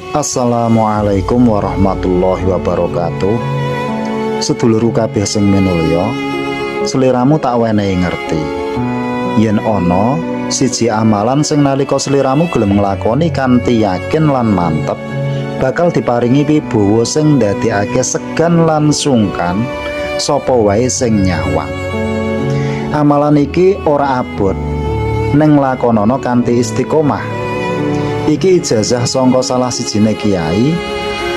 Assalamualaikum warahmatullahi wabarakatuh. Sedulurku kabeh sing minulya, seliramu tak wenehi ngerti. Yen ana siji amalan sing nalika seliramu gelem nglakoni kanthi yakin lan mantep, bakal diparingi wibawa sing ndadekake segan lan sungkan sapa wae sing nyawang. Amalan iki ora abot, ning lakonono kanthi istiqomah. Iki ijazah sangka salah sijine kiai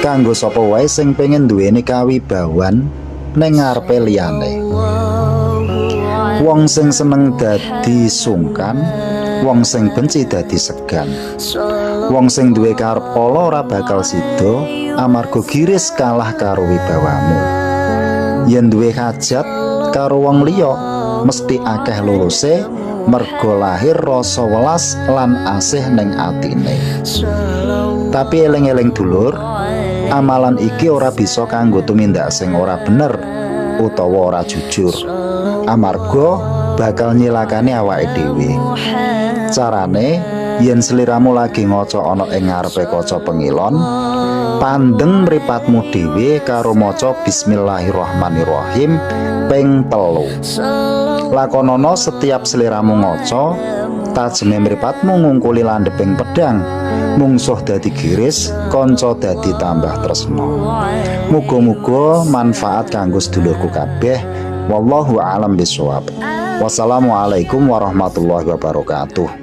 kanggo sapa wae sing pengen duweni kawibawan ning ngarepe liyane. Wong sing seneng dadi sungkan, wong sing benci dadi segan. Wong sing duwe karep ala ora bakal sida amarga giris kalah karo wibawamu. Yen duwe hajat karo wong liya, mesti akeh luruse merga lahir rasa welas lan asih ning atine. Tapi eling-eling, dulur, amalan iki ora bisa kanggo tumindak sing ora bener utawa ora jujur. Amarga bakal nyilakani awake dhewe. Carane, yen seliramu lagi ngaca ana ing ngarepe kaca pengilon, pandeng mripatmu dhewe karo maca Bismillahirrahmanirrahim ping 3. Lakonono setiap seliramu ngaca, tajeme mripatmu ngungkuli landheping pedang, mungsuh dadi giris, kanca dadi tambah tresno. Muga-muga manfaat kanggo sedulurku kabeh. Wallahu a'lam bishawab. Wassalamualaikum warahmatullahi wabarakatuh.